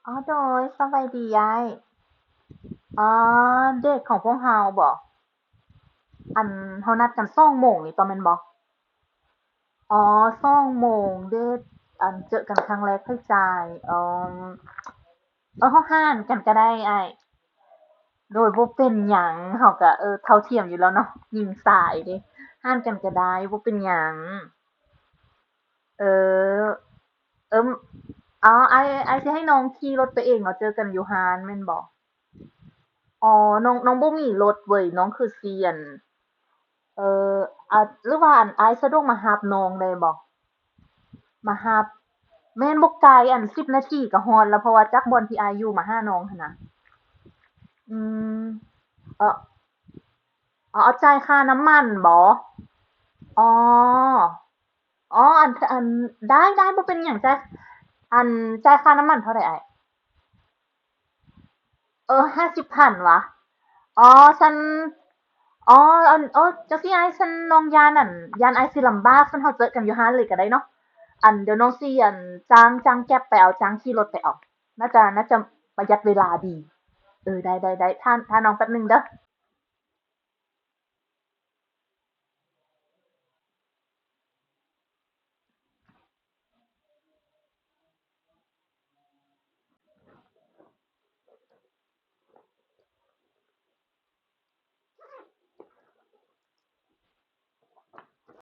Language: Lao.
ອໍ ໂດຍ ສະບາຍດີອ້າຍ. ອໍ ເດດຂອງພວກເຮົາບໍ? ອັນ ເຮົານັດກັນສອງໂມງນີ້ຕົວະ ແມ່ນບໍ່? ອໍ ສອງໂມງເດດ ອັນ ເຈີກັນຄັ້ງແລກໃຜຈ່າຍ? ເອີ ເອີ ເຮົາຫານກັນກະໄດ້ອ້າຍ. ໂດຍ ບໍ່ເປັນຫຍັງ ເຮົາກະ ເອີ ເທົ່າທຽມຢູ່ແລ້ວເນາະ ຍິງຊາຍເດ ຫານກັນກະໄດ້ ບໍ່ເປັນຫຍັງ. ເອີ ເອີ ອໍ ອ້າຍ ອ້າຍຊິໃຫ້ນ້ອງຂີ່ລົດໄປເອງເນາະ ເຈີກັນຢູ່ຮ້ານແມ່ນບໍ່? ອໍ ນ້ອງ ນ້ອງບໍ່ມີລົດເວີຍ ນ້ອງຄືຊິອັນ ເອີ ອາ ຫຼືວ່າອັນ ອ້າຍສະດວກມາຮັບນ້ອງໄດ້ບໍ່? ມາຮັບ ແມ່ນບໍ່ໄກ ອັນ ສິບນາທີກະຮອດລະ ເພາະວ່າຈາກບ່ອນທີ່ອ້າຍຢູ່ມາຫານ້ອງຫັ້ນນະ. ອືມ ເອີ ເອົາ ເອົາ ຈ່າຍຄ່ານ້ຳມັນບໍ? ອໍ ອໍ ອັນ ອັນ ໄດ້ ໄດ້ ບໍ່ເປັນຫຍັງ ຈ່າຍ ອັນ ຈ່າຍຄ່ານ້ຳມັນເທົ່າໃດອ້າຍ? ເອີ ຫ້າສິບພັນຫວາ? ອໍ ຊັ້ນ ອໍ ອັນ ເອີ ຈັ່ງຊີ້ອ້າຍ ຊັ້ນນ້ອງຢ້ານ ອັນ ຢ້ານອ້າຍຊິລຳບາກ ຊັ້ນເຮົາເຈີກັນຢູ່ຮ້ານເລີຍກະໄດ້ເນາະ. ອັນ ດຽວນ້ອງຊິ ອັນ ຈ້າງ ຈ້າງແກັບໄປເອົາ ຈ້າງຂີ່ລົດໄປເອົາ ໜ້າຈະ ໜ້າຈະປະຢັດເວລາດີ. ເອີ ໄດ້ ໄດ້ ໄດ້ ຖ້າ ຖ້ານ້ອງແປັບໜຶ່ງເດີ.